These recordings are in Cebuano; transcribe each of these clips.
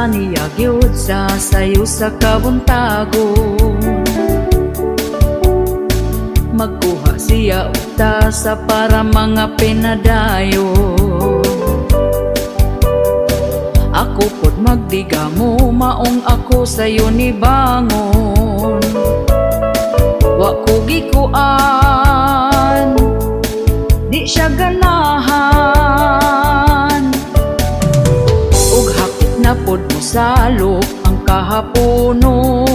Inigmata niya gyud sa sayo sa kabuntagon. Magkuha siya og tasa para mga pinadayon. Ako pod magdigamo, maong ako sayo ni bangon. Wa ko gikuan, di siya ganahan. Ug hapit na pod mosalop ang kahaponon.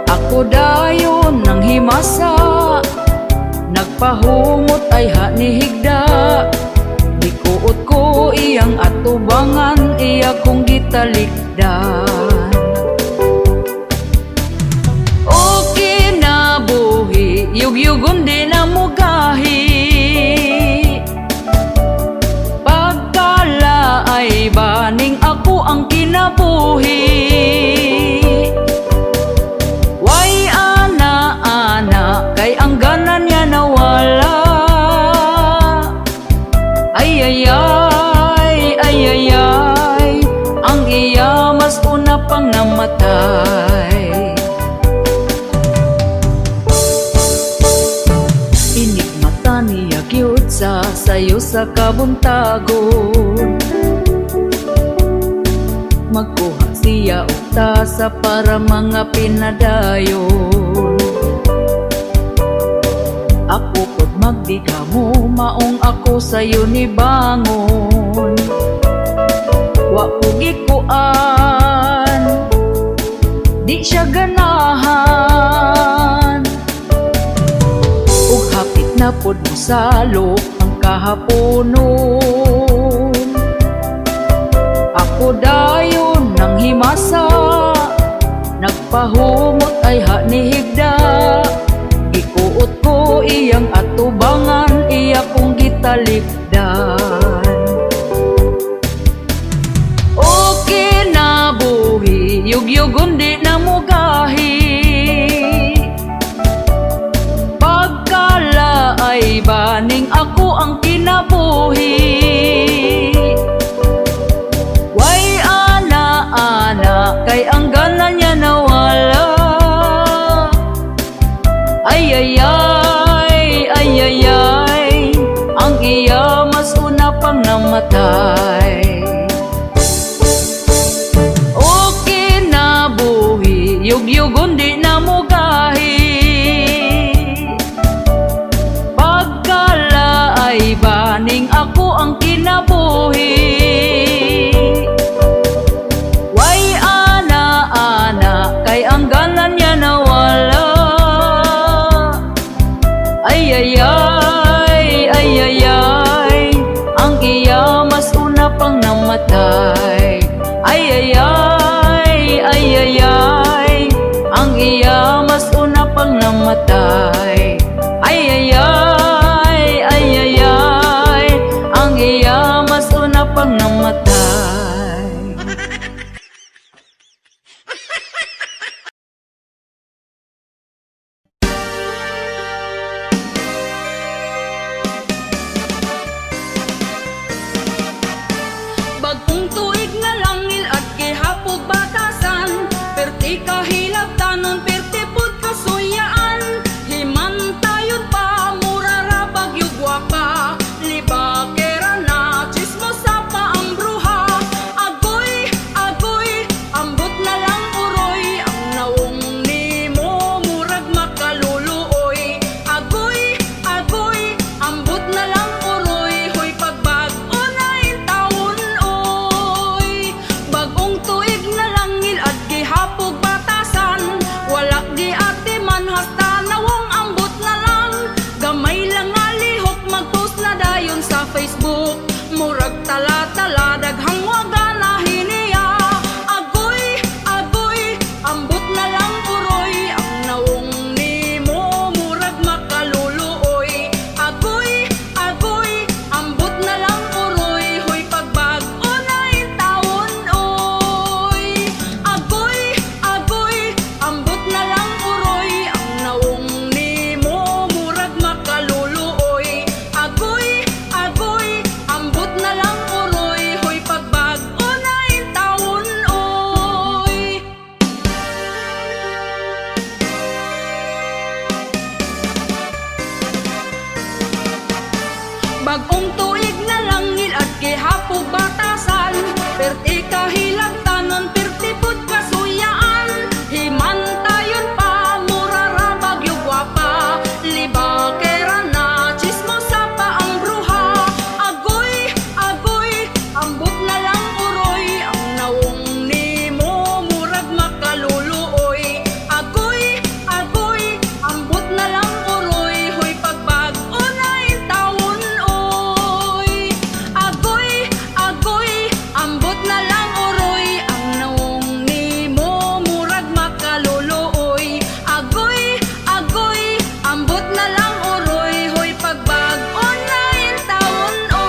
Ako dayon nang himasa, nagpahumot ay ha ni higda. Gikuot ko iyang atubangan, iya kong gitalikdan. O kinabuhi, yugyugon di na mugahi. Pagkala ay baning ako ang kinabuhi. Way ana-ana, kay ang gana niya nawala. Ay ay ay, ay ay ay, ang iya mas una pang namatay. Inigmata niya gyud sa sayo sa kabuntagon. Magkuha siya og tasa para mga pinadayon. Ako pod magdigamo, maong ako sayo ni bangon. Wa ko gikuan, di siya ganahan. Ug hapit na pod mosalop ang kahaponon. Ako dayon nang himasa, nagpahumot ay ha ni higda. Gikuot ko iyang atubangan, iya kong gitalikdan. O kinabuhi, yugyugon di na mugahi. Pagkala ay baning ako ang kinabuhi. Way ana-ana, kay ang gana niya nawala. Ay ay ay, ay ay ay, ang iya mas una pang namatay. O kinabuhi, yugyugon di na mugahi. Pagkala ay baning ako ang kinabuhi. Way ana-ana, kay ang gana niya nawala. Ay ay ay, ay ay ay, ang iya mas una pang namatay. Ay ay ay, ay ay ay, ang iya mas una pang namatay. Ay ay ay, ay ay ay, ang iya mas una pang namatay. Bagong tuig nga langil at gihapog batasan, perti kahilabtanon, perti pud kasuyaan. Himan Bag-ong tuig na lang ngilad gihapog batasan. Perti kahilagtanon, perti pud kasuyaan. Himantayon pa, mura ra bagyo gwapa. Libakera na, chismosa pa ang bruha. Agoy, agoy, ambot na lang uroy. Ang nawong nimo murag makaluluoy. Agoy, agoy, ambot na lang uroy. Hoy, pagbag-o na intawon oy. Agoy, agoy, ambot na lang uroy. Ang nawong nimo murag makaluluoy. Agoy, agoy, ambot na lang uroy. Hoy, pagbag-o na intawon oy.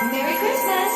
Merry Christmas!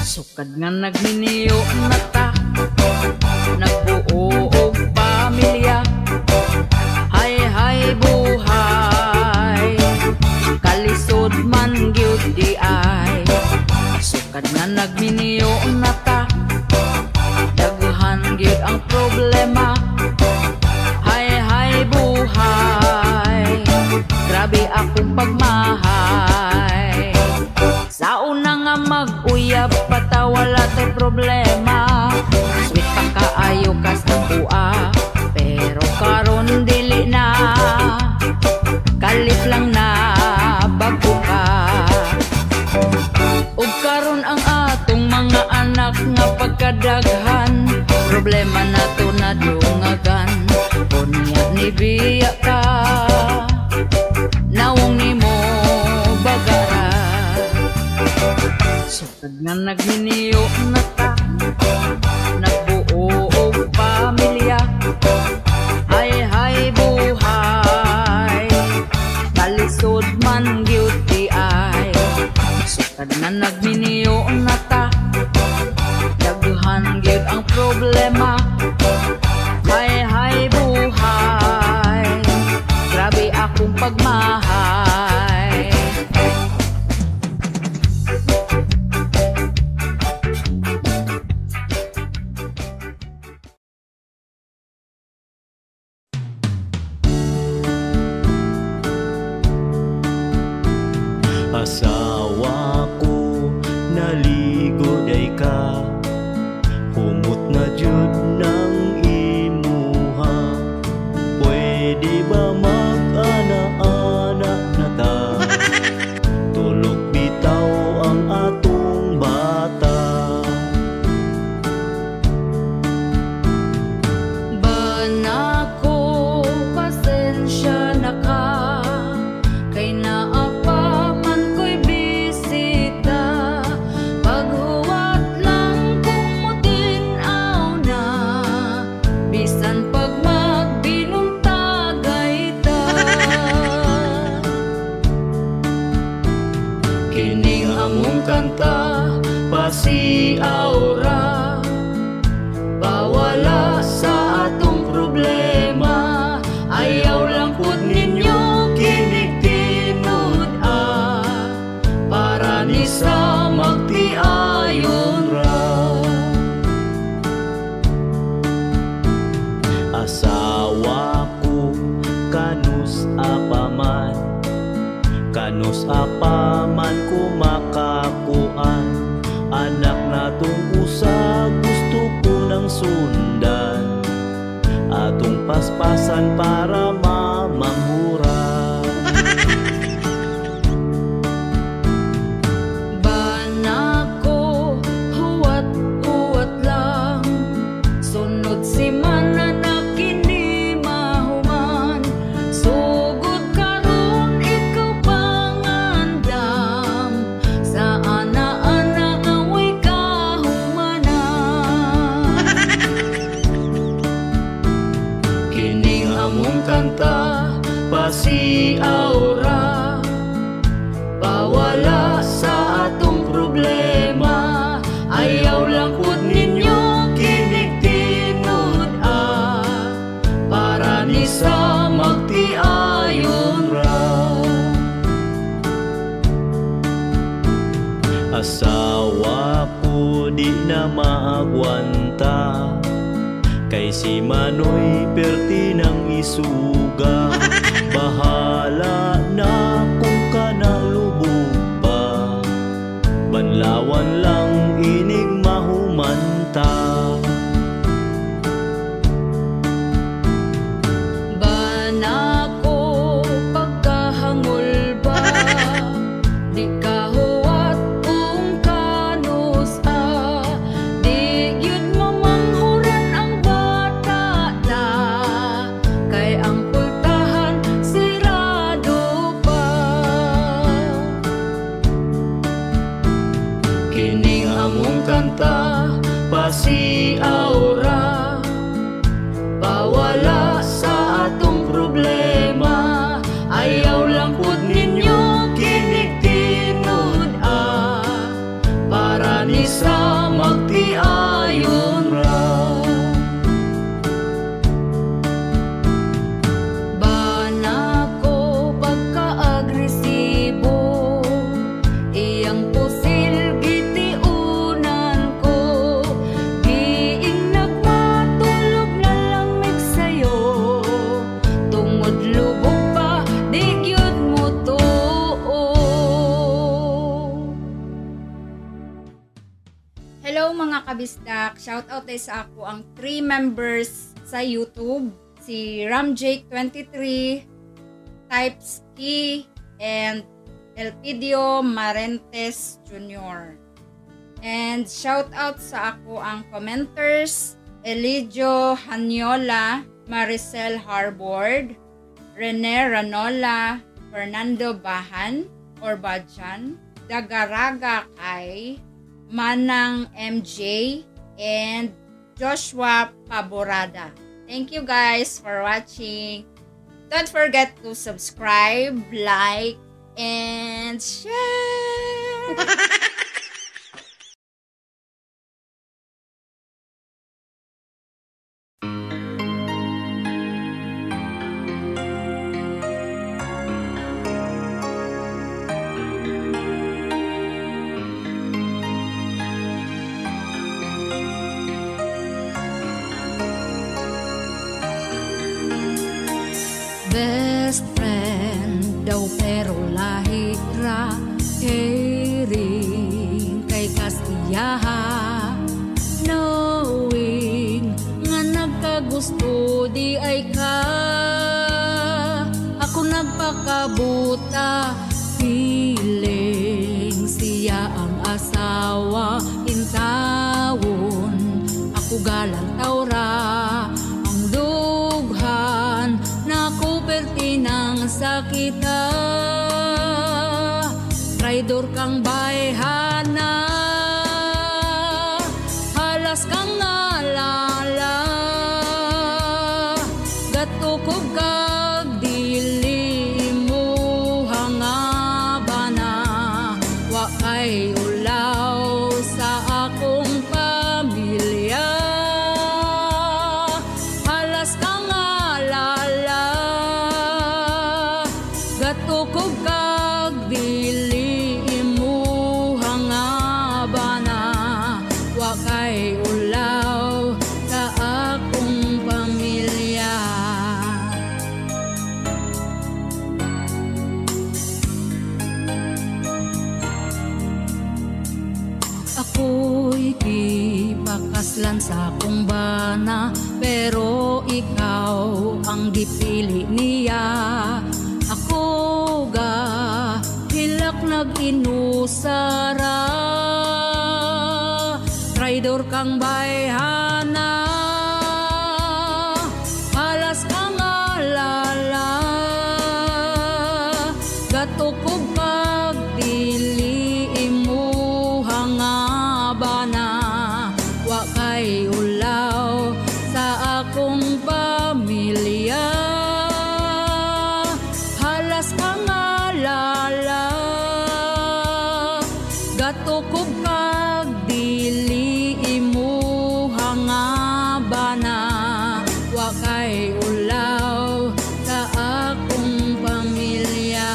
Sukad nga nagminiyo na ta, nagbuo og pamilya. Hay hay buhay, kalisod man gyud di ay. Sukad nga nagminiyo na ta, daghan gyud ang problema. Hay hay buhay, grabe akong pagmahay. Sa una nga mag-uyab pa ta, wala tay problema. Sweet pa kaayo kas Nga pagkadaghan, problema nato nadungagan. Unya ni biya ka, nawong nimo bagara. Sukad nga nagminyo na ta, nagbuo og pamilya. Hay hay buhay, kalisod man gyud di ay. Sukad nga nagminyo na ta, daghan gyud ang problema. Hay hay buhay, grabe akong pagmahay. Asawa ko, naligo day ka, humot na jud ng imuha. Pwede ba mag-ana-ana na ta? Tulog bitaw ang atong bata. Bana ko, pasensya na ka, kay naa pa man ko'y bisita. Paghuwat lang kung mutin-aw na, bisan pag magbinuntagay ta. Kining among kanta pasiaw ra, pawala sa atong problema. Ayaw lang pud ninyo kinig tinud-a, para ni sa magtiayon ra. Asawa ko, kanus apaman, kanus apaman kumakakuan. Anak natong usa gusto ko ng sundan, atong paspasan para mamanghuran. Bana ko, huwat-huwat lang, sunod si mana kini mahuman. Sugod karon ikaw pangandam, sa ana-ana nga way kahumanan. Kining among kanta pasiaw ra, pawala sa atong problema. Ayaw lang pud ninyo kinig tinud-a, para ni sa magtiayon ra. Asawa ko di na maagwanta, kay si Manoy perti ng isuga. Bahala na kung kanalubog pa, banlawan lang inig mahumanta. Bana ko, pagkahangol ba, di ka huwat kung kanus-a. Di gyud mamanghuran ang bata ta, kay ang pultahan sirado pa. Kining among kanta pasiaw ra, pawala sa atong problema. Ayaw lang pud ninyo kinig tinud-a, para ni sa magtiayon ra. Bana ko, pagka-agresibo, iyang pusil gitiunan ko. Giing nagmatulog na lang mig sayo, tungod lubog pa di gyud mo tuo. Hello mga kabisdak! Shout out day sa ako ang 3 members sa YouTube. Si Ramjake23, Types Key, and Elpidio Marentes Jr. And shout out sa ako ang commenters, Eligio Hanyola, Maricel Harbord, Rene Ranola, Fernando Bahan or Bajan, Dagaraga Kay, Manang MJ, and Joshua Paborada. Thank you guys for watching. Don't forget to subscribe, like, and share. Best friend daw pero lahi ra, caring kay kastiyaha, knowing nga nagkagusto di ay ka, ako nagpakabuta, feeling siya ang asawa intawon, ako galang tawra ang dughan ng sakita, traidor kang bayhana, halas kang nalala, gatukob kag dili mo hangabana, wa kay ulaw sa akong pamilya, halas kang nalala, gatukob kag dili mo hangabana, wa kay ulaw sa akong pamilya. Ako'y gipakaslan sa akong bana, pero ikaw ang gipili niya. Ako ga hilak nag-inusara, traidor kang bayhana, halas kang alala, gatukob kag dili mo hangabana, wa kay ulaw sa akong pamilya, halas kang alala, gatukob kag dili mo hangabana, wa kay ulaw sa akong pamilya.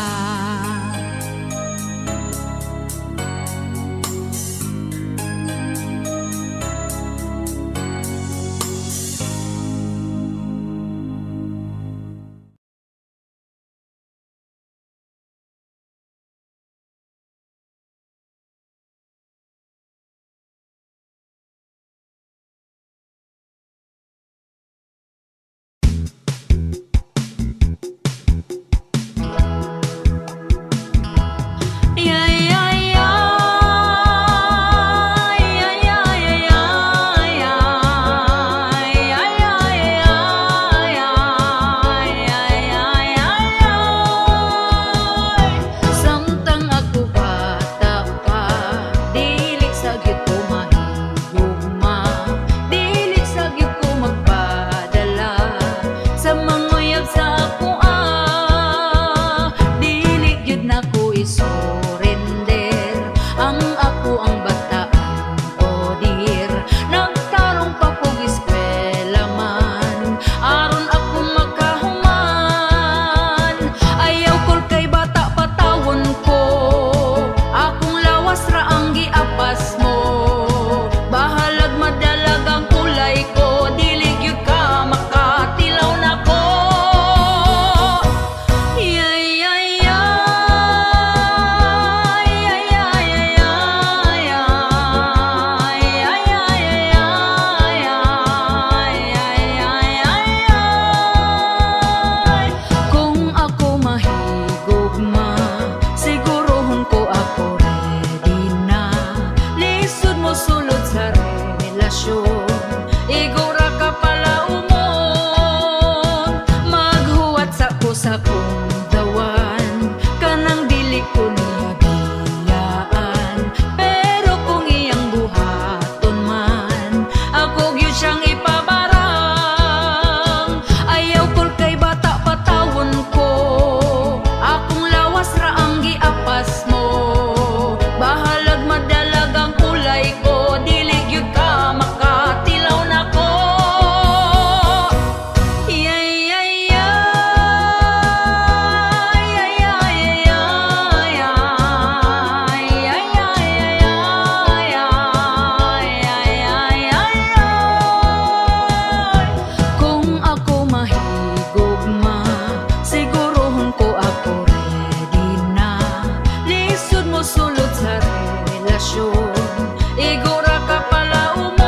Sitwasyon, igo ra ka palaumon.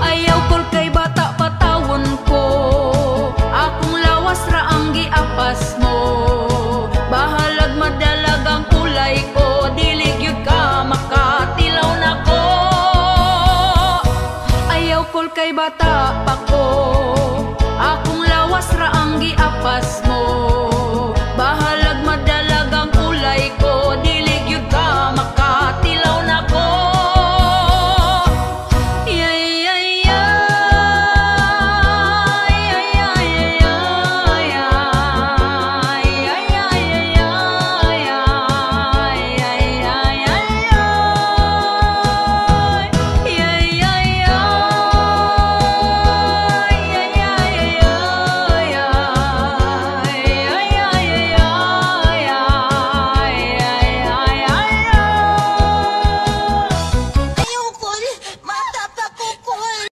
Ayaw kol kay bata patawon ko, akong lawas ra ang giapas mo. Bahalag madalag ang kulay ko, dili gyud ka makatilaw nako. Ayaw kol kay bata pa ko, akong lawas ra ang giapas mo. Bahalag madalag ang kulay ko, dili gyud ka makatilaw nako. Yay, yay, yay, yay, yay, yay, yay, yay, yay, yay, yay, yay, yay, yay, yay, yay, yay, yay, yay, yay. Ayaw kol! Bata pa ko, kol!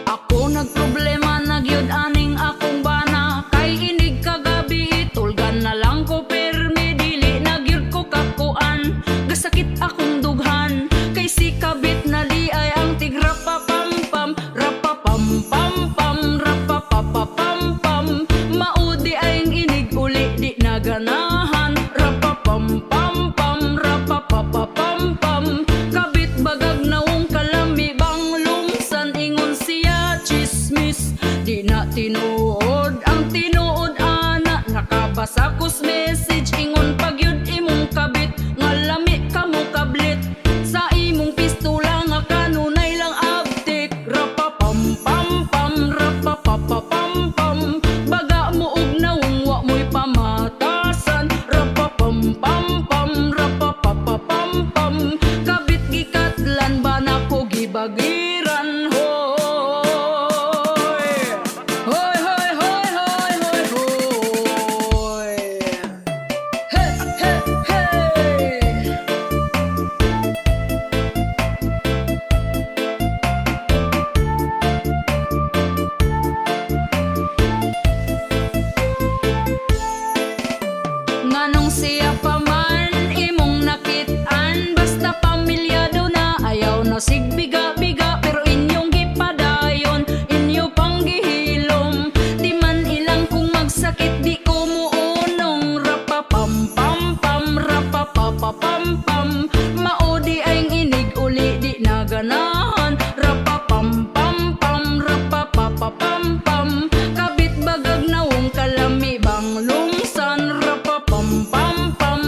Ako nagproblema na gyud aning akong bana, kay inig kagabi tulgan na lang ko permi, dili na gyud ko kakuan, gasakit akong dughan kay si kabit na di ay ang tigrapa pam pam rapa pam pam pam rapa pa pa pam pam, maudi ay ang inig uli di naganahan, rapa pam pam pam rapa pa pa pam pam, kabit bagag naong kalami bang lumsan, ingon siya chismis di na tinuod ang tinuod ana, nakabasa kos message ingon pagyud imong kabit nga lami kamo kablit sa imong pistola nga kanunay lang abtik, rapa pam pam pam rapa pa pa pam pam, baga mo og nawong wa mo'y pamatasan, rapa pam pam pam rapa pa pa pam pam, kabit gikatlan ba nako gibagiran, hoy hoy hoy hoy hoy hoy hoy, hey hey hey. Nganong siya pa man imong nakit-an, basta pamilyado na ayaw na sigbiga-biga, pero inyong gipadayon inyo pang gihilom, di man ilang kung magsakit di ko muunong, rapa pam pam pam rapa pa pa pam pam, maudi ay inig uli di naganahan, rapa pam pam pam rapa pa pa pam pam, kabit bagag nawong kalami bang lumsan, rapa pam pam pam.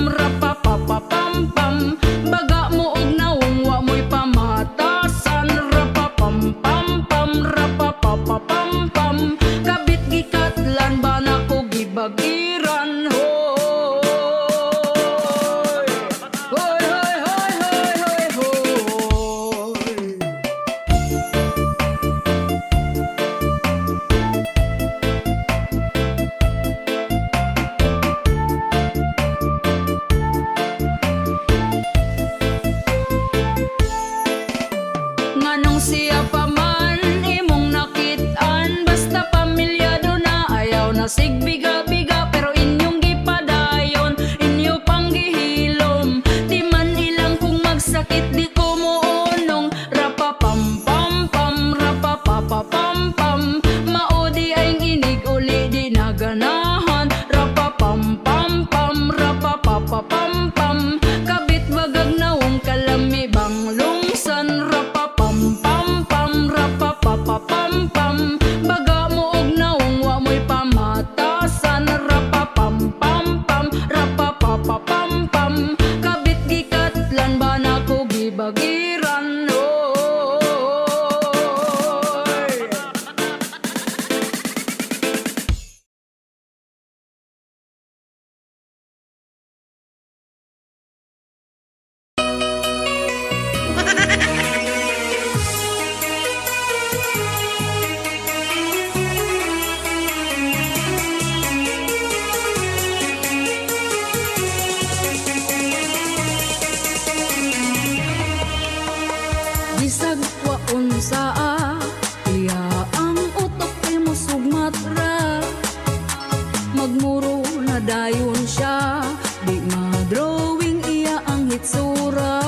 na dayon siya. Di ma-drawing iya ang hitsura.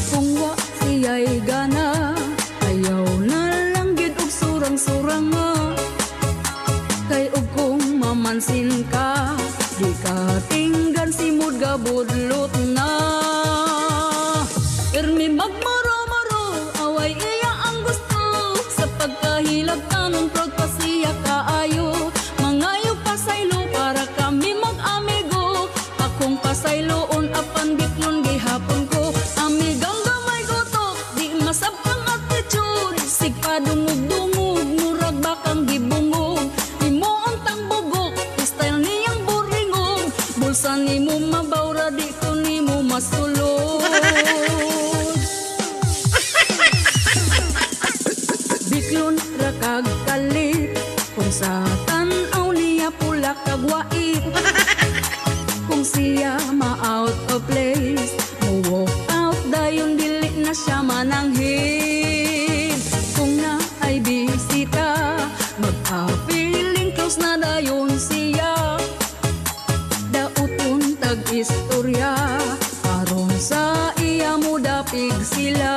Kung wa siya'y gana, ayaw na lang gid og surang-surang nga. Kay og kung mamansin ka, di ka tinggan simod gabudlot na. Pirmi magmuro-muro, away iya ang gusto. Sa pagkahilab tanon, proud pa siya kaayo. Mangayo pasaylo para kami mag-amigo. Akong pasayloon apan biklon gihapon ko. Amigang gamay gutok, di masabtang attitude. Sigpadungog-dungog, murag bakang gibungog. Himuon tang bugok, style niyang buringog. Bulsa nimo mabawra, di ko nimo masulod. Biklon ra kag kalit, kung sa tan-aw niya pula kag wait. Kung siya ma-out of place, mo walk out dayon dili na siya mananghid. Kung na ay bisita, magpa-feeling close na dayon siya. Dauton tag istorya, aron sa iya mo dapig sila.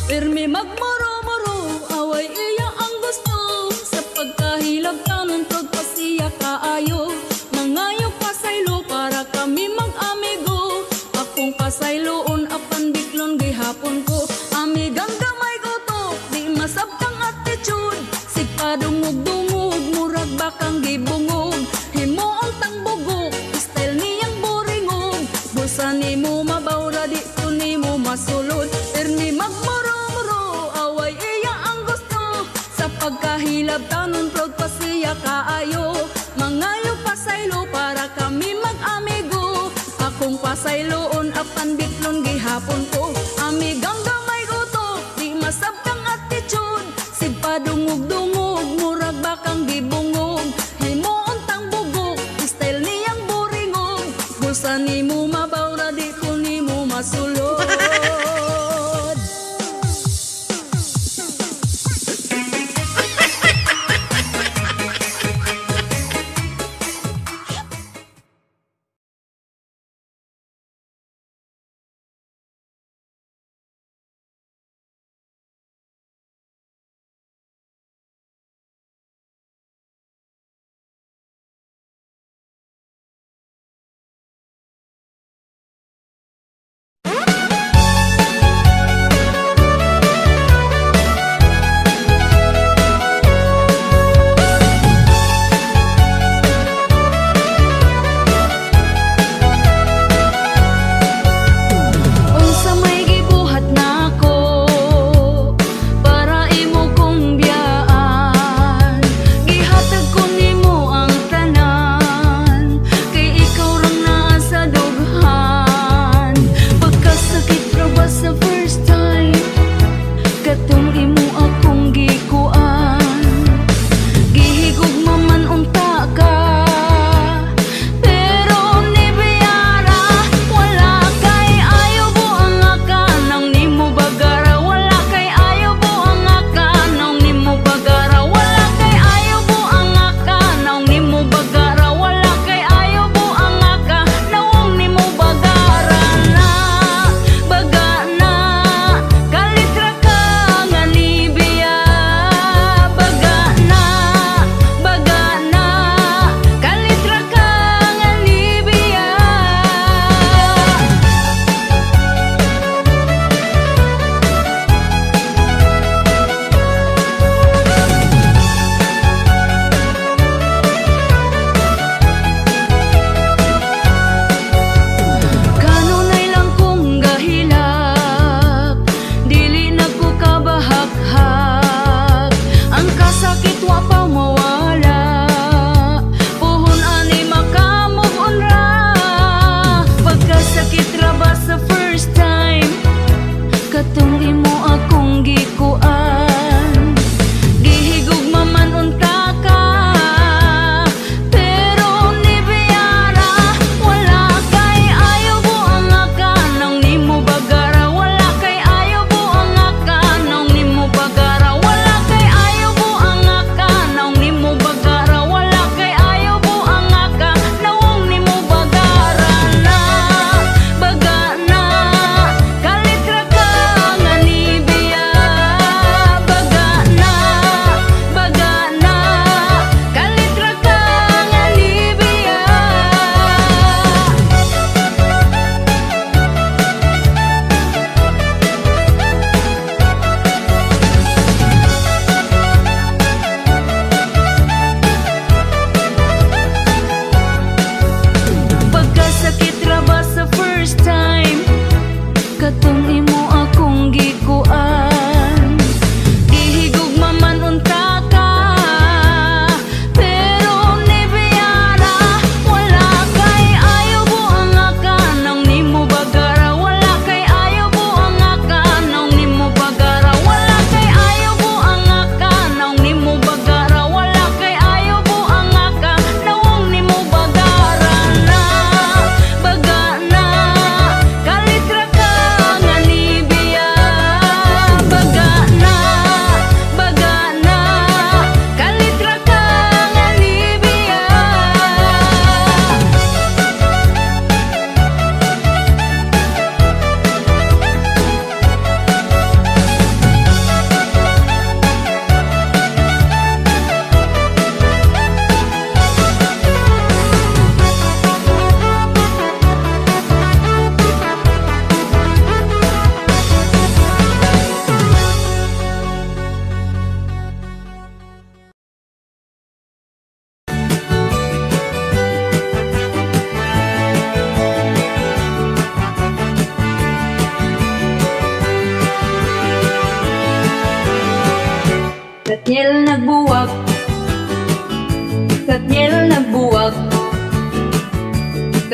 Pirmi magmuro-muro, away iya ang gusto. Sa pagkahilab tanon, proud pa siya kaayo. Mangayo pasaylo para kami mag-amigo. Akong pasayloon apan biklon gihapon ko. Amigang gamay gutok, di masabtang attitude. Sigpadungog-dungog, murag bakang gibungog. Himuon tang bugok, style niyang buringog. Bulsa nimo mabawra, di ko nimo masulod. Pirmi magmuro-muro, away iya ang gusto. Sa pagkahilab tanon, proud pa siya kaayo. Mangayo pasaylo para kami mag-amigo. Akong pasayloon apan biklon gihapon ko. Amigang gamay gutok, di masabtang attitude. Sigpadungog-dungog, murag bakang gibungog. Himuon tang bugok, style niyang buringog. Bulsa nimo mabawra, di ko nimo masulod.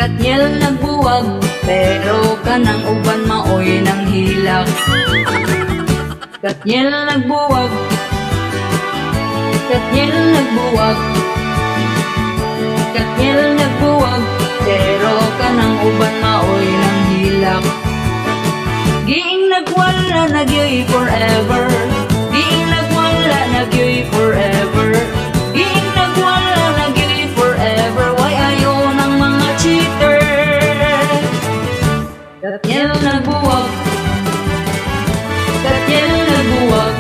Katniel nagbuwag, pero kanang uban maoy nang hilak. Katniel nagbuwag, Katniel nagbuwag, Katniel nagbuwag, pero kanang uban maoy nang hilak. Giing nagwala nagyoy forever. Giing nagwala nagyoy forever. Giing nagwala nagyoy forever. Why ayo ng mga cheater? Katniel nagbuwag, Katniel nagbuwag,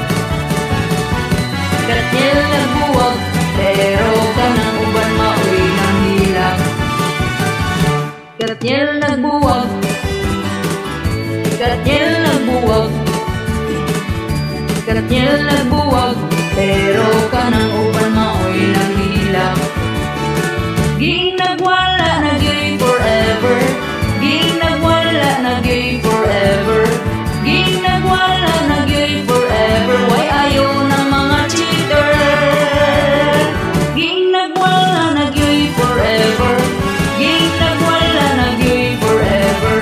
Katniel nagbuwag, pero kanang uban maoy nang hilak. Katniel nagbuwag, Katniel nagbuwag, Katniel nagbuwag, pero kanang uban maoy naghilak. Giing nagwala nagyoy forever. Giing nagwala nagyoy forever. Giing nagwala nagyoy forever. Why ayo ng mga cheater? Giing nagwala nagyoy forever. Giing nagwala nagyoy forever.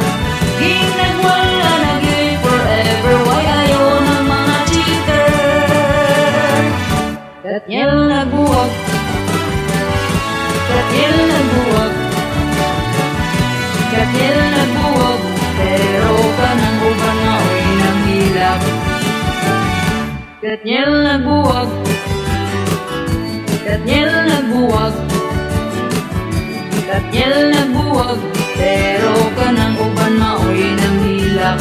Giing nagwala nagyoy forever. Why ayo ng mga cheater? Katniel nagbuwag, Katniel nagbuwag, Katniel nagbuwag, pero kanang uban maoy nanghilak. Katniel nagbuwag, Katniel nagbuwag, Katniel nagbuwag, pero kanang uban maoy nanghilak.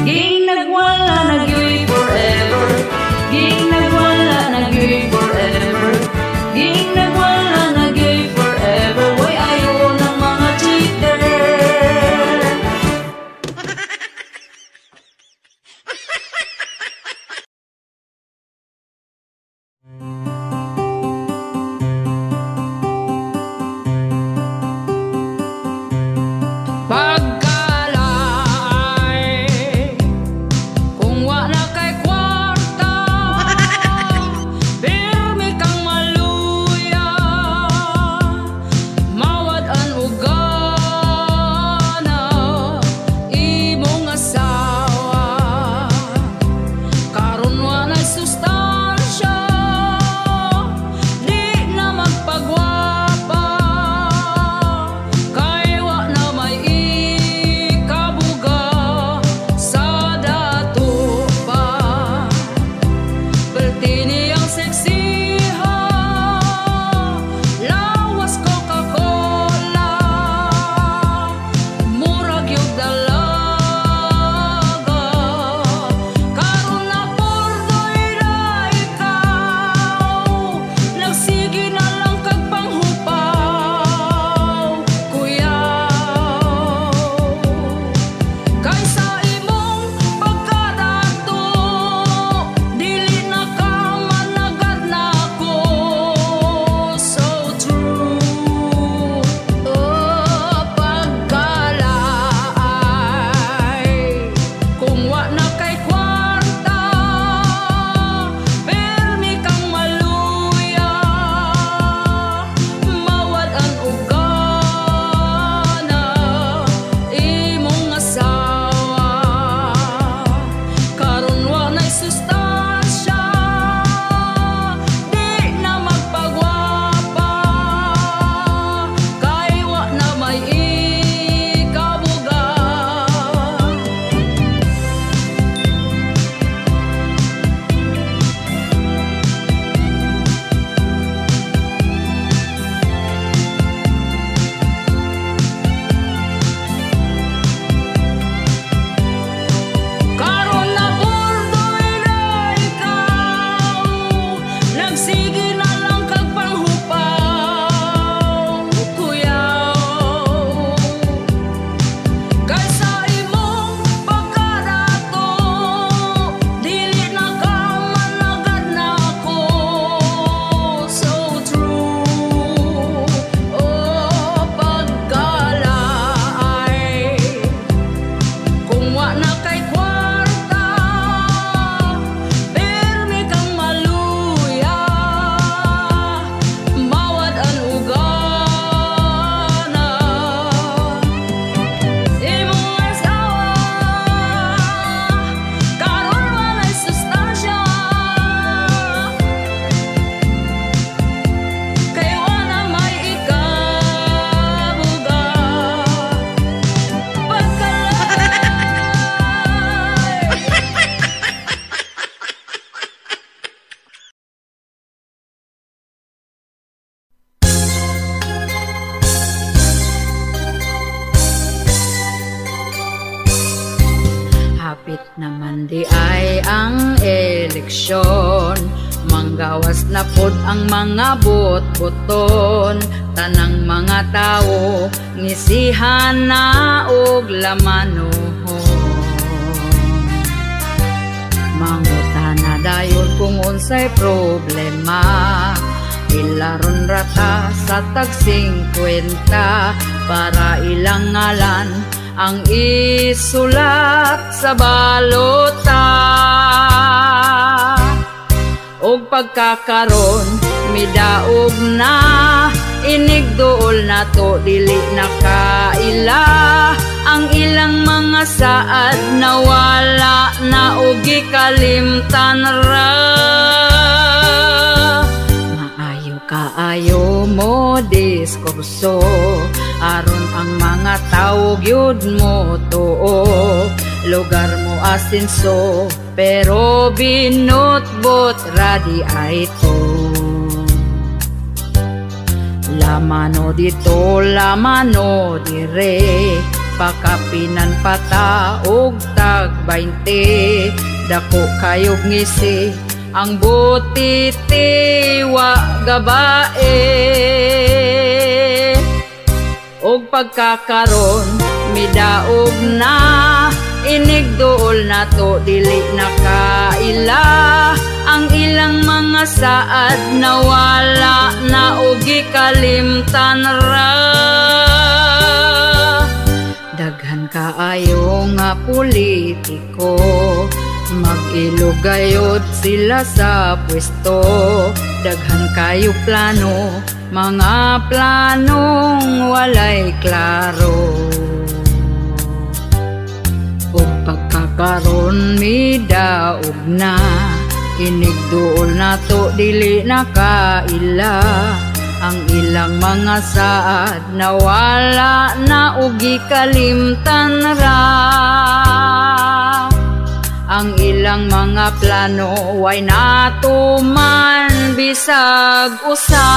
Giing nagwala nagyoy forever. Giing nagwala nagyoy forever. Giing nagwala nagyoy forever. Why ayo ng mga cheater? Pagkalay, kung wala kay kwarta, pirmi kang maluya, mawad-an og gana imong asawa. Karon walay sustansya, di na magpagwapa, kay wa na may Naman di ay ang eleksyon, manggawas na pod ang mga bot-boton. Tanang mga tao ngisihan na og lamanohon. Mangutana dayon kung unsay problema, ilaron rata sa tag 50 para ilang ngalan ang isulat sa balota. Og pagkakaron midaog na, inigduol na to dili na kaila. Ang ilang mga saad nawala na og gikalimtan ra. Maayo kaayo mo diskurso, aron ang mga tawo gyud mo tuo. Lugar mo asinso, pero binutbot radi ay to. Lamano dito, lamano dire, pakapinan pata og tag 20. Dako kayog ngisi, ang butiti wa gabae. Og pagkakaron midaog na, inigduol na to dili na kaila. Ang ilang mga saad nawala na og gikalimtan ra. Daghan kaayo nga politiko, mag-ilugayod sila sa pwesto. Daghan kayo plano, mga planong walay klaro. Ug pagkakaron midaog na, inigduol na to dili na kaila. Ang ilang mga saad nawala na og gikalimtan ra. Ang ilang mga plano way natuman bisag usa.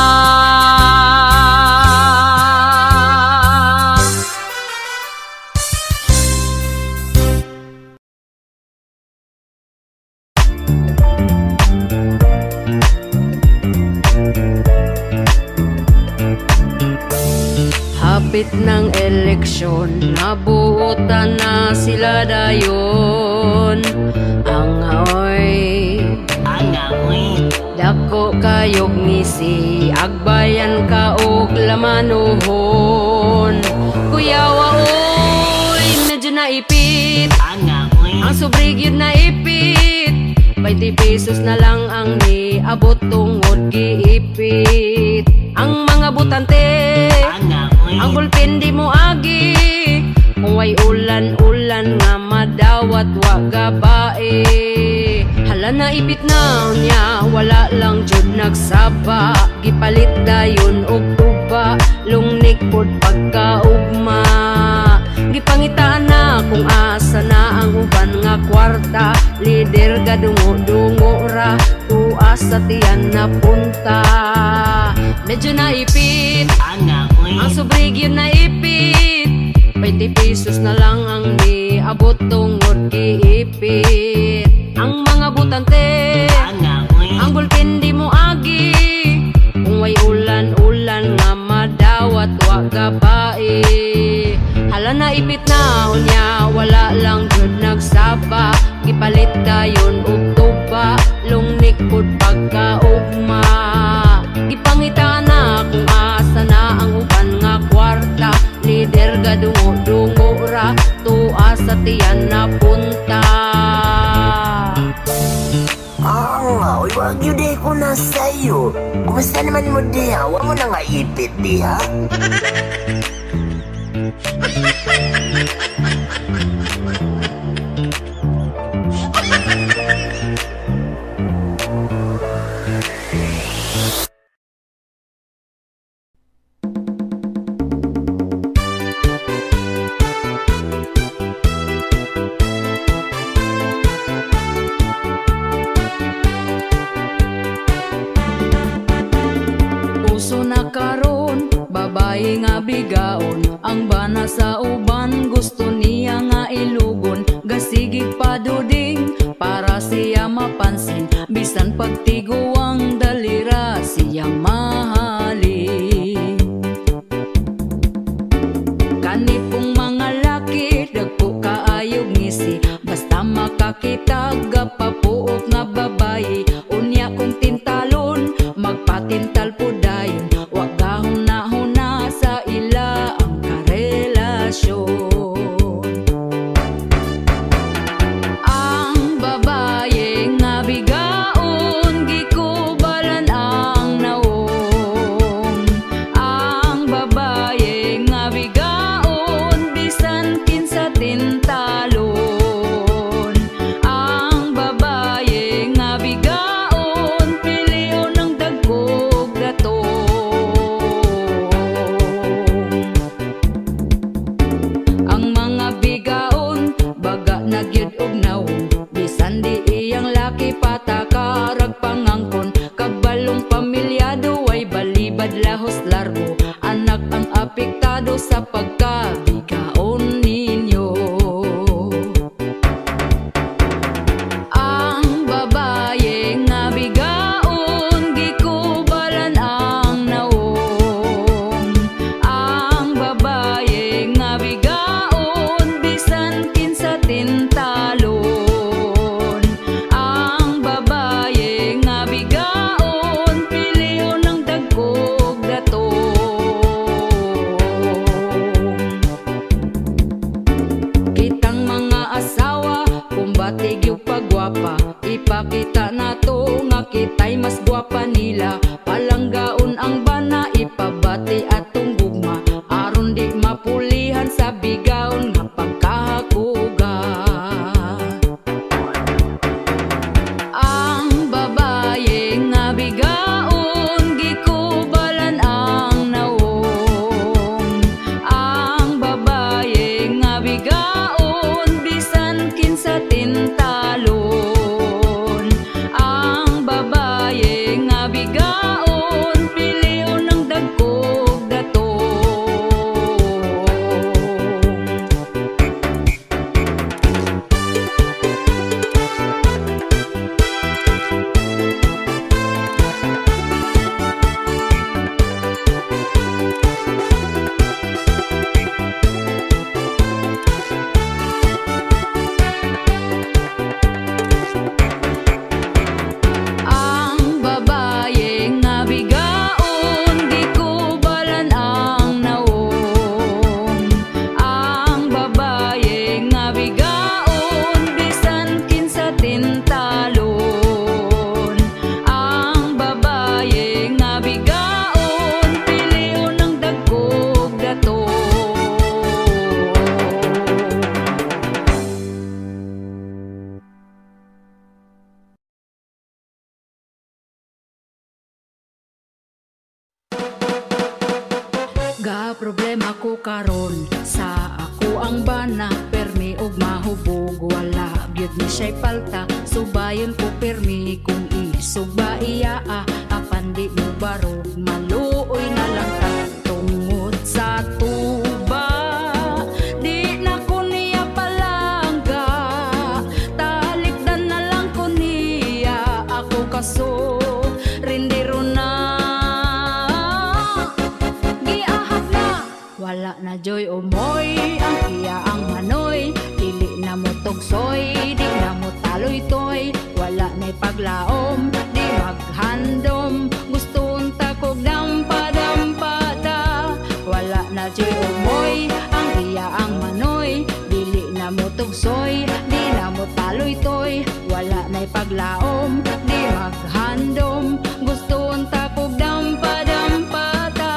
Hapit ng eleksyon, nabuotan na sila dayon. Angaoy, dako kayog ngisi, agbayan ka og lamanuhon. Kuyawa oy, medyo naipit, ang sobre gyud naipit. 20 pesos na lang ang niabot tungod giipit. Ang mga butante, ang ballpen di mo agi. Kung way ulan-ulan nga madawat wa gabae. Hala naipit na niya, wala lang jud nagsaba. Gipalit dayon og uba, lungnik pod pagkaugma. Gipangitaan na kung asa na ang uban nga kwarta. Lider gadungo-dungo ra, tuas sa tiyan na punta. Medyo naipit, ang sobre gyud naipit. 20 pesos na lang ang niabot tungod giipit. Ang mga butante, ang ballpen di mo agi. Kung way ulan-ulan nga madawat wa gabae. Hala naipit na unya, wala lang jud nagsaba. Gipalit dayon og tuba, lungnik pod pagkaugma. Gipangitaan na kung asa na ang uban nga kwarta. Lider gadungo-dungo ra, tuas sa tiyan na punta. Oy, wag yun eh ko na sa'yo. Kumusta naman mo diha? Wa mo na nga ipit diha? Babae nga bigaon, ang bana sa uban gusto niya nga ilugon. Gasige Sige paduding para siya mapansin, bisan pagtiguang dalira siyang mahalin. Kani pong mga laki dagko kaayog ngisi, basta makakita gapapuok nga babayi. Unya kung tintalon magpatintal po dayon, wa gahuna-huna sa ila ang karelasyon. Ang babaye nga bigaon gikubalan ang nawong. Ang babaye nga bigaon bisan kinsa tintalon. Ang babaye nga bigaon pilion ang dagkog datong. Ang mga bigaon baga na gyud og nawong, bisan di iyang laki patakarag pangangkon. Kabalong pamilyado ay balibad lahos largo, anak ang apektado sa pagkabigaon ninyo. Ang babaye nga bigaon gikubalan ang nawong. Ang babaye nga bigaon bisan kinsa tintalon. Ang babaye nga bigaon pilion ang dagkog datong. Kitang mga asawa kumbati gyud pagwapa, ipakita nato nga kita'y mas gwapa nila. Palanggaon ang bana, ipabati atong gugma, aron di mapulihan sa bigaon nga pagkahakuga. Ang babaye nga bigaon gikubalan ang nawong. Ang babaye nga bigaon bisan kinsa tintalon. Ang babaye nga bigaon pilion ang dagkog datong. Ang babaye nga bigaon gikubalan ang nawong. Ang babaye nga bigaon bisan kinsa tintalon. Ang babaye nga bigaon pilion ang dagkog datong. Ga problema ko karon sa ako ang bana, permi og mahubog wala gyud ni siya'y palta. Subayon ko permi kung isog ba iya, apan di mo barog maluoy na lang ta tungod sa tuba. Di na ko niya palangga, talikdan na lang ko niya ako kaso rindiro na. Giahak na wala na joy umoy, ang iya ang manoy, dili na mo tugsoy, di na mo taloy-toy, wala na'y paglaom, di maghandom, gusto unta kog dampa-dampa ta. Wala na joy umoy, ang iya ang manoy, dili na mo tugsoy, di na mo taloy-toy, wala na'y paglaom, di maghandom, gusto unta kog dampa-dampa ta.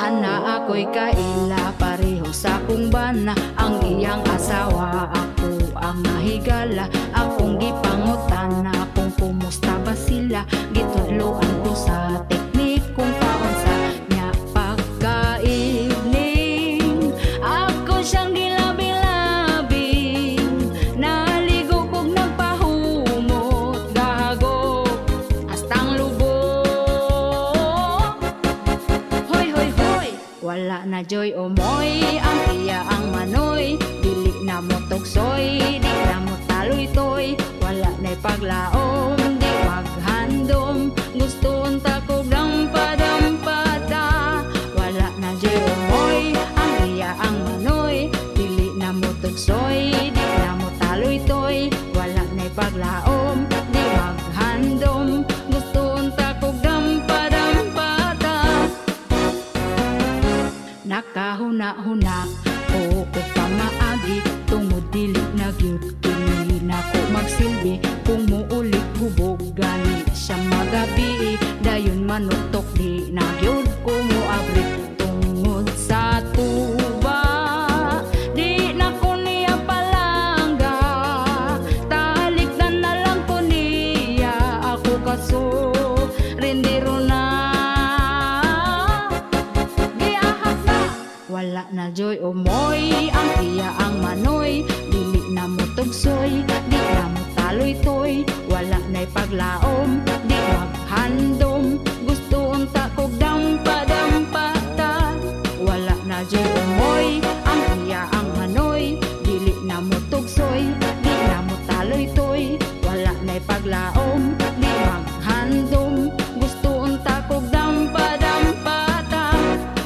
Ana ako'y kaila, pareho sa akong bana, ang iyang asawa ako ang nahigala. Akong gipangutana kung kumusta ba sila, gitudloan ko sa teknik kung paunsa niya pagka-evening. Ako siyang gilabi-labing, naligo kog nagpahumot, gahago hastang lubot. Hoy, hoy, hoy! Wala na joy umoy, ang iya ang manoy, dili na mo tugsoy, di na mo taloy-toy. Wala na'y paglaom, di maghandom. Gusto unta ko dampa-dampa ta. Wala na joy umoy, ang iya ang manoy. Dili na mo tugsoy, di na mo taloy-toy. Wala na'y paglaom, di maghandom. Gusto unta ko dampa-dampa ta. Nakahuna-huna ko og pamaagi, tungod dili na gyud kini nako magsilbi. Kung muulit hubog gani siya magabi, dayon manuktok di na gyud ko moabri. Tungod sa tuba di na ko niya palangga, talikdan na lang ko niya ako kaso rindiro na. Giahak na. Wala na joy umoy, ang iya ang manoy. Dili na mo tugsoy, di na mo taloy-toy. Wala na'y paglaom, di maghandom. Gusto unta kog dampa-dampa ta. Wala na joy umoy, ang iya ang manoy. Dili na mo tugsoy, di na mo taloy-toy. Wala na'y paglaom, di maghandom. Gusto unta kog dampa-dampa ta.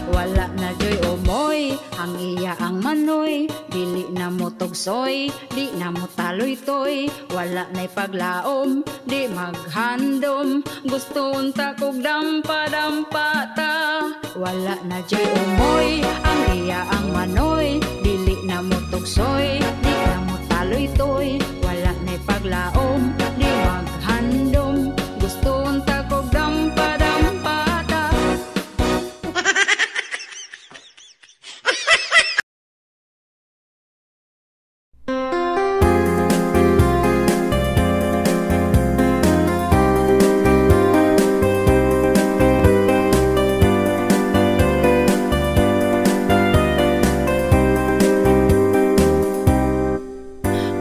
Wala na joy umoy, ang iya ang manoy. Dili na mo tugsoy, di na mo taloy-toy. Wala na'y paglaom, di maghandom. Gusto unta kog dampa-dampa ta. Wala na joy umoy, ang iya ang manoy. Dili na mo tugsoy, di na mo taloy-toy. Wala na'y paglaom, di maghandom. Gusto unta kog dampa-dampa ta.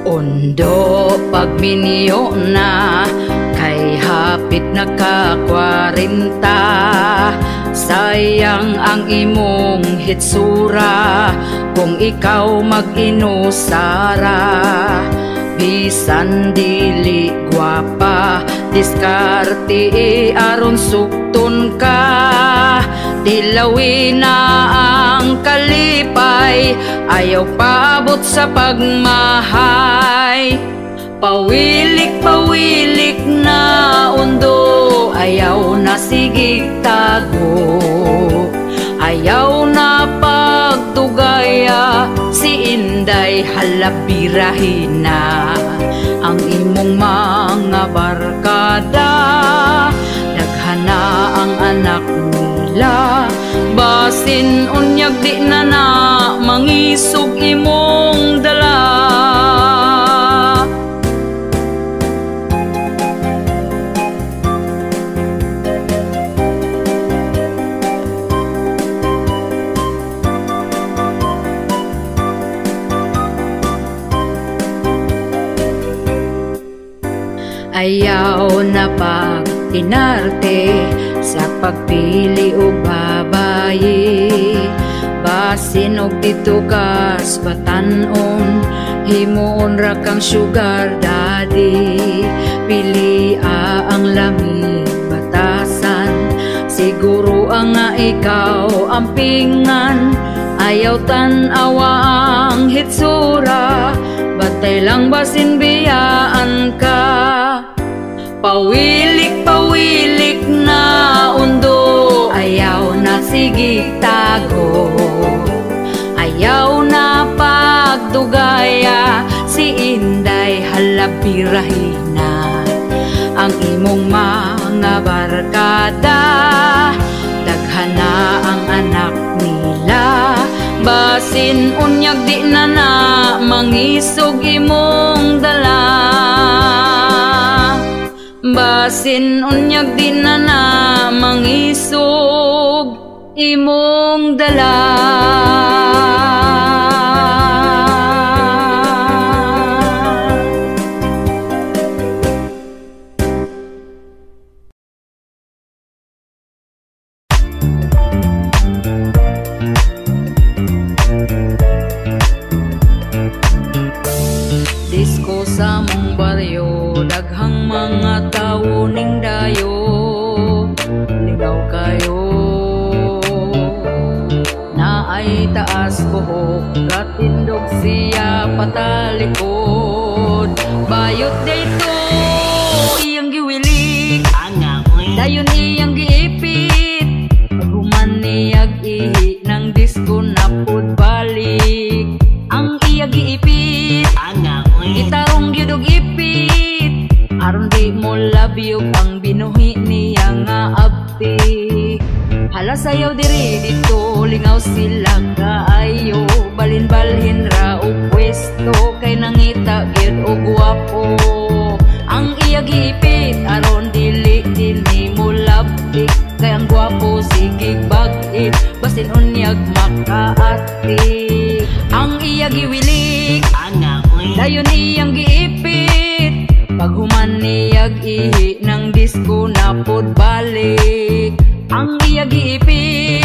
Undo pagminyo na, kay hapit na ka 40. Sayang ang imong hitsura kung ikaw mag-inusara. Bisan dili gwapa, diskarte aron sukton ka. Tilawi na ang kalipay, ayaw paabot sa pagmahay. Pawilik, pawilik na undo, ayaw na sigig tago. Ayaw na pagdugaya, si Inday halabirahin na. Ang imong mga barkada, daghana ang anak nila. Basin unyag di na na, mangisog imong dala. Ayaw na pagtinarte sa pagpili og babaye. Basin og dito kas batan-on, himuon ra kang sugar daddy. Pilia ang lamig batasan, siguro ang nga ikaw ang pingan. Ayaw tan-awa ang hitsura, batay lang basin biyaan ka. Pawilik, pawilik na undo, ayaw na sigig tago. Ayaw na pagdugaya, si Inday halabirahin na. Ang imong mga barkada, daghana ang anak nila. Basin unyag di na na, mangisog imong dala. Basin unyag di na na, mangisog imong dala. pataas buhok, katindog siya patalikod. Bayot dayto iyang giwilik, dayon iyang giipit. Paghuman niyag ihi ng disko na pud balik. Ang iya giipit, gitarong gyud og ipit, aron di mo labyog ang binuhi niya nga abtik. Hala sayaw diri dito, lingaw sila kaayo, balin-balhin ra og pwesto kay nangita gyud og gwapo. Ang iya giipit aron dili dinhi mo labtik, kay ang gwapo sige bag-it basin unyag makaatik. Ang iya giwilik, dayon iyang giipit. Paghuman niyag ihi ng disko na pud balik. Ang iya giipit,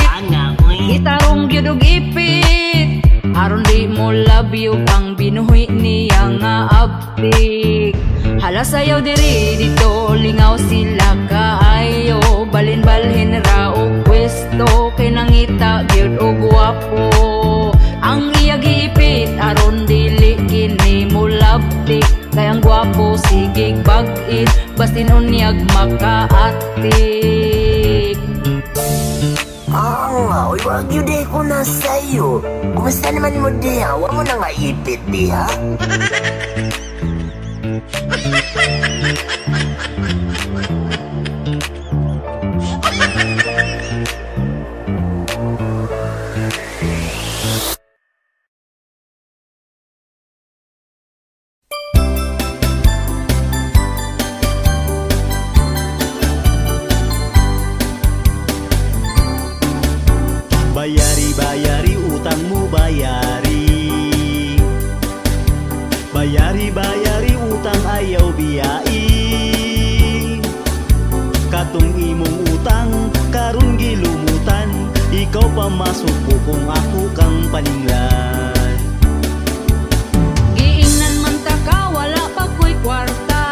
gitarong gyud og ipit, aron di mo labyog ang binuhi niya nga abtik. Hala sayaw diri dito, lingaw sila kaayo, balin-balhin ra og pwesto kay nangita gyud og gwapo. Ang iya giipit aron dili kini mo labtik, kay ang gwapo sige bag-it basin unyag makaatik. Uy, wag yun eh ko na sa'yo. Kumusta naman mo diha? Wa mo na nga ipit diha? Bayari, bayari, utang mo bayari. Bayari, bayari, utang ayaw biyai. Katong imong utang, karon gilumutan. Ikaw pa masuko kung ako kang paninglan. Giingnan man ta ka, wala pa ko'y kwarta.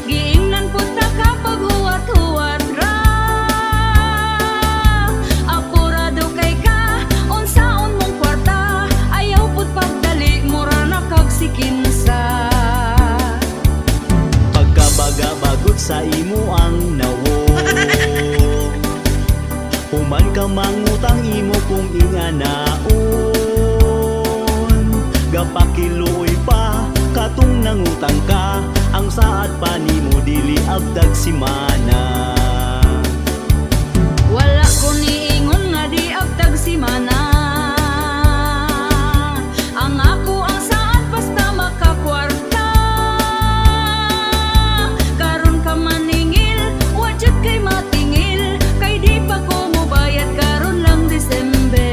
Giingnan pud ta ka paghuwat-huwat ra. Apurado kay ka, unsaon mong kwarta. Ayaw pud pagdali, mura na kag sikinsa. Pagkabaga-bagot sa imo ang nawong, human ka mangutang imo kung inganaon. Gapakiluoy pa katong nangutang ka, ang saad pa nimo dili abdag simana. Wala ko niingon nga di abdag simana. Ang ako ang saad basta makakwarta. Karon ka maningil, wa jud kay matingil, kay di pa ko mobayad karon lang December.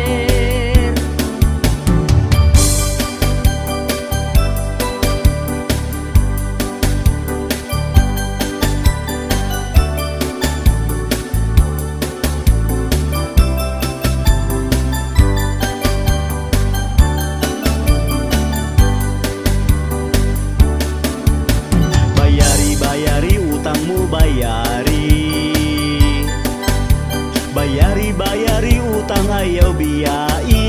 Bayari, bayari, utang mo bayari. Bayari, bayari, utang ayaw biyai.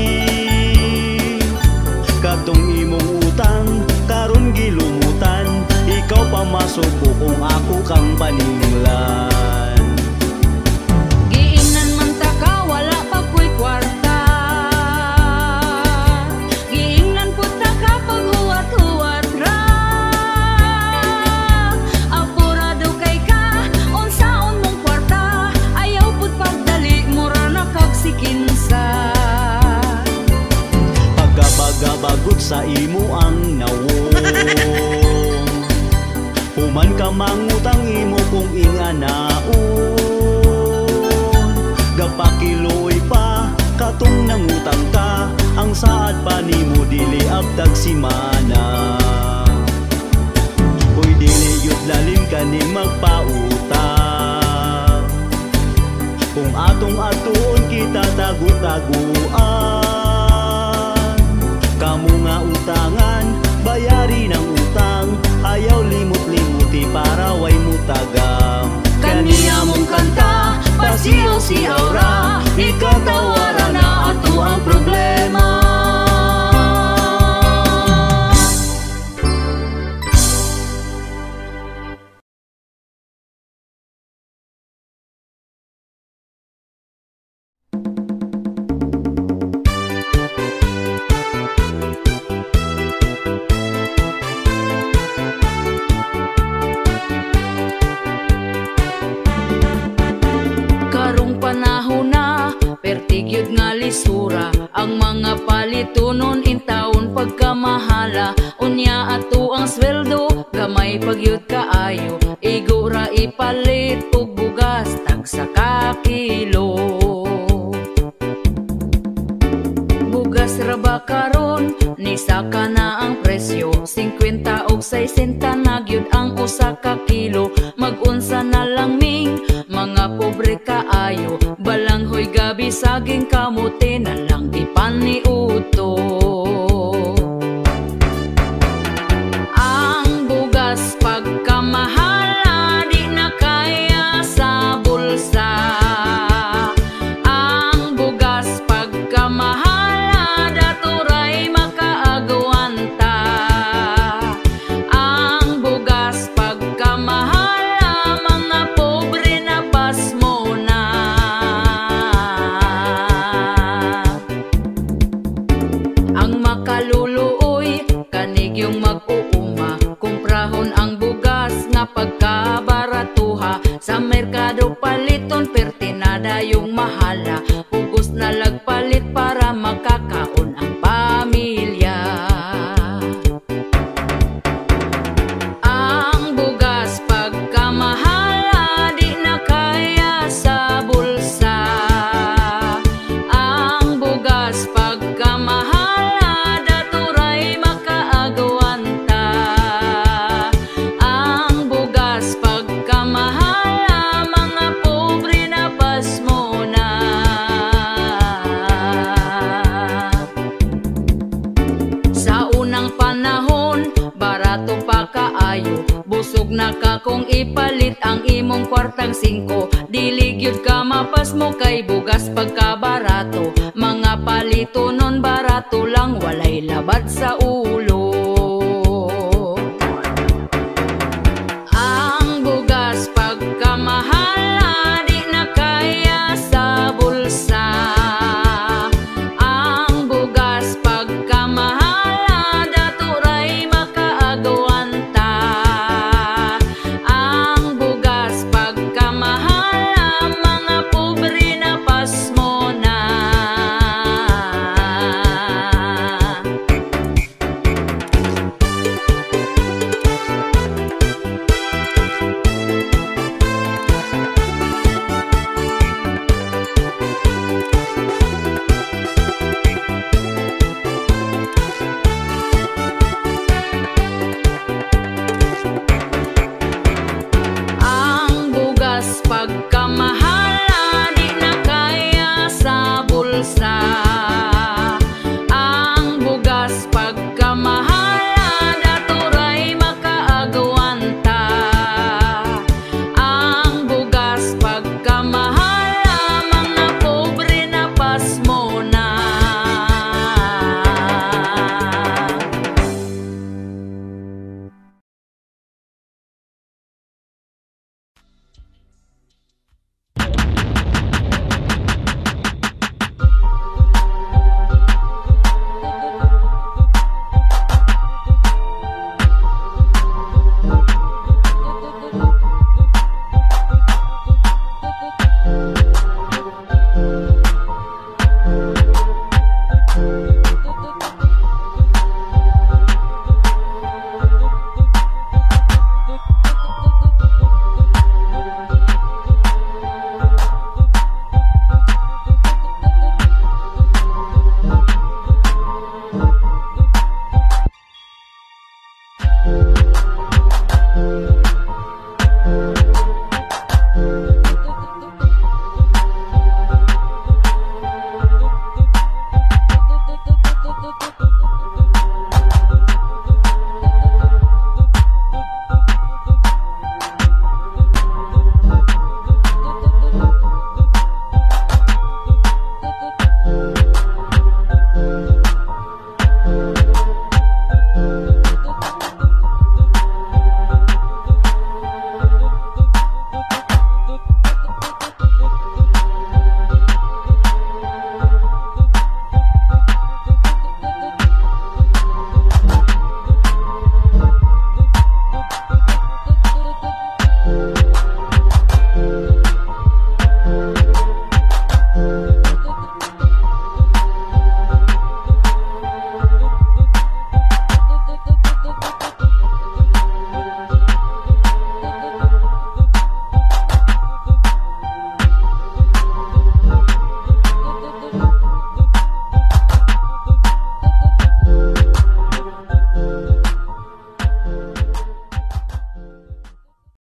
Katong imong utang, karon gilumutan. Ikaw pa masuko kung ako kang paninglan. Giingnan man ta ka, wala pa ko'y kwarta. Giingnan pud ta ka paghuwat-huwat ra. Apurado kay ka, unsaon mong kwarta. Ayaw pud pagdali, mura na kag sikinsa. Pagkabaga-bagot sa imo ang nawong, human ka mangutang imo kung inganaon. Gapakiluoy pa katong nangutang ka, ang saad pa nimo dili abdag simana. Uy dili yud lalim kani magpautang, kung atong atuon kita tagu-taguan. Kamu nga utangan, bayari ng utang, ayaw limot-limuti para way mutagam. Kaniya mong kanta, pasiyaw si Aura, ikaw tawara. Panahon na perti gyud nga lisura. Ang mga palitonon intawon pagkamahala. Unya ato ang sweldo gamay pa gyud kaayo. Igo ra ipalit og bugas tagsa ka kilo. Bugas ra ba karon nisaka na ang presyo, 50 og 60 na gyud ang usa ka kilo. Mag-unsa na lang ming mga pobre kaayo, balanghoy, gabi, saging, kamote na lang ipaniudto. Ang bugas pagkamahala di na kaya sa bulsa. Ang bugas pagkamahala daturay makaagwanta. Ang bugas pagkamahala mga pobre na pasmo na. Ang makaluluoy kanigyong mag-uuma, kumprahon ang bugas nga pagkabaratuha. Sa merkado paliton pertinada yung mahala, pugos na lagpalit para makakaon ang pamilya. Ang bugas pagkamahala di na kaya sa bulsa. Ang bugas pagkamahala daturay makaagwanta. Ang bugas pagkamahala mga pobre na pasmo na. Sa unang panahon barato pa kaayo, busog na ka kung ipalit ang imong kwartang 5. Dili gyud ka mapasmo kay bugas pagkabarato. Mga palito nun barato lang, walay labad sa ulo.